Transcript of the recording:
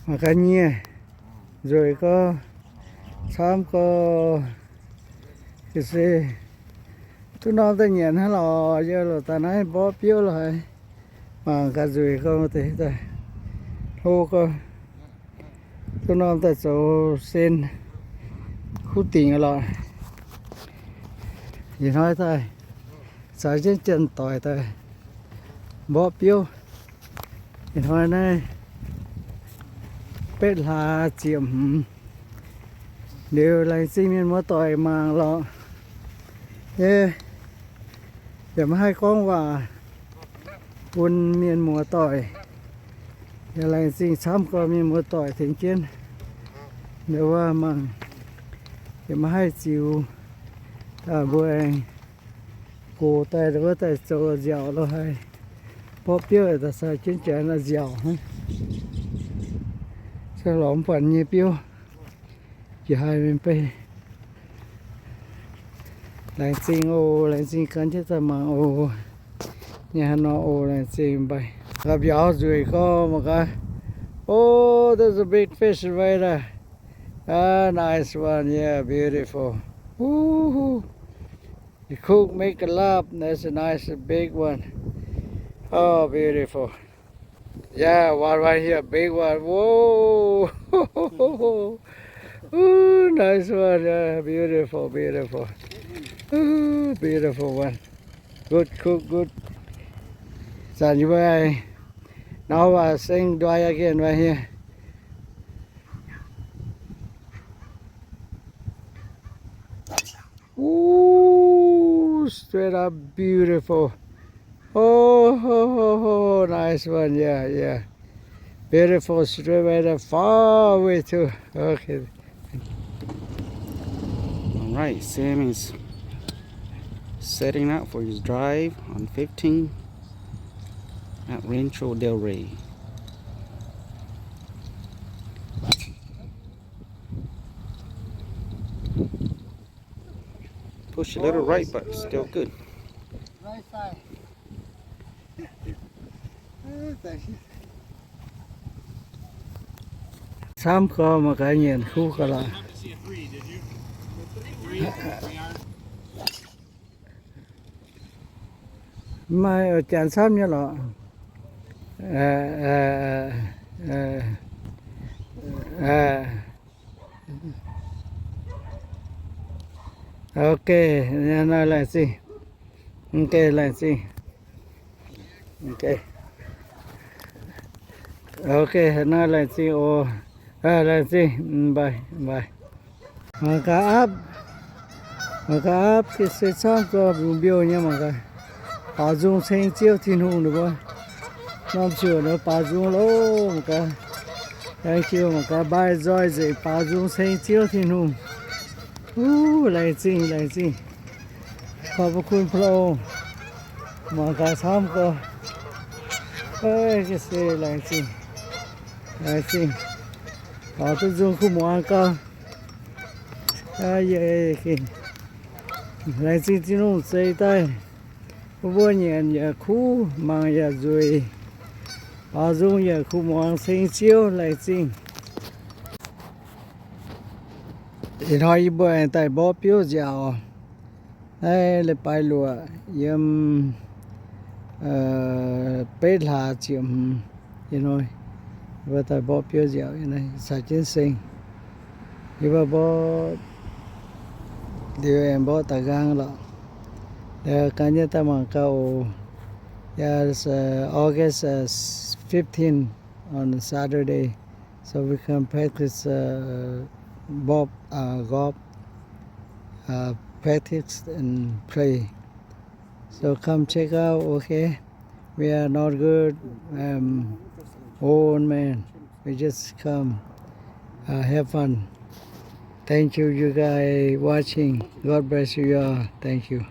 Mangc gaax nyie, nzueic gorx, camv gorx, ga'sie. Duqv norm daaih nyanc hnangv lorqc, yie loc daaih naaiv mborqv biouv lorqc haic. Mangc gaax nzueic gorx deix daaih, hlo gorx. Duqv norm daaih zoux sen kuv dingc lorqc. Ih hnoi daaih caux jienv janx-doic daaih mborqv biouv. Ih hnoi naaiv betv hlaax ziepc hmz liuz, laengz zingh mienh muoz-doic mangc lorqc. Yie yaac maiv haih gorngv waac bun mienh muoz-doic. Yaac laengz zingh camv gorx mienh muoz-doic tengx jienv ndau wuov mangc. Yaac maiv haih ziux, mbuo aengx gox daaih ndau wuov daaih zoux nziaauc lo haic. Mborqv biouv daaih caux jienv janx nziaauc hnangv. Se lorz mv buatc nyei biouv, jiex haic mingh bei. Laengz zingh oc, laengz zingh gan jienv daaih mangc oc. Nyei haaix nor oc, laengz zingh mbaih. Ga'mbiauz nzueic gorx mangc gaax. Oh, there's a big fish right there. Ah, nice one. Yeah, beautiful. Woohoo. You cook, make a lap. That's a nice big one. Oh, beautiful. Yeah, one right here, big one. Whoa. Ooh, nice one. Yeah, beautiful, beautiful. Ooh, beautiful one. Good cook, good. Zanc yie mbuo nor waac seng nduai again right here. Ooh, straight up beautiful. Oh, ho, ho, ho, nice one. Yeah, yeah. Beautiful straight right up far away too. Okay. All right, Sam is setting up for his drive on fifteen at Rancho Del Rey. Push a little right, but still good. Camv gorx mangc gaax, nyanc kuv ga'laqc. Maaih janx camv nyei lorqc. Ok, naaiv laengz zingh. Ok, laengz zingh. Ok, naaiv laengz zingh oc. Laengz zingh, mv baac, mv baac. Mangc gaax aapv, mangc gaax aapv, se camv gorx mbiouh nyei mangc gaax. Baaux nzung ceng Ziouv Tin-Hungh ninh mbuo. Norm ziouc ninh baaux nzung loh mangc gaax. Laengz zingh mangc gaax, mbaih nzoih nzengc, baaux nzung ceng Ziouv Tin-Hungh. Wuov, laengz zingh, laengz zingh. ขอบพระคุณพระองค์. Mangc gaax camv gorx. Laengz zingh, laengz zingh. Baaux duqv nzung kuv muangx gau. Laengz zingh Tin-Hungh zeix daaih bun mbuo nyanc yaac kuv, mangc yaac nzueic. Baaux nzung yaac kuv muangx ceng Ziouv, laengz zingh. Ih hnoi yie mbuo aengx daaih mborqv biouv nziaauc. Naaiv leiz-baaix luoqc yiem betv hlaax ziepc hmz, ih hnoi yie mbuo daaih mborqv biouv nziaauc, caux jienv seng. Yie mbuo mborqv liuz aengx mborqv da'nqaang lorqc. Gan jienv daaih mangc gaax oc. Yeah, it's, uh, August, uh, fifteen on Saturday. So we can practice, uh, bob, uh, golf, uh, practice and play. So come check out, okay? We are not good, um, old man. We just come, uh, have fun. Thank you, you guys watching. God bless you all. Thank you.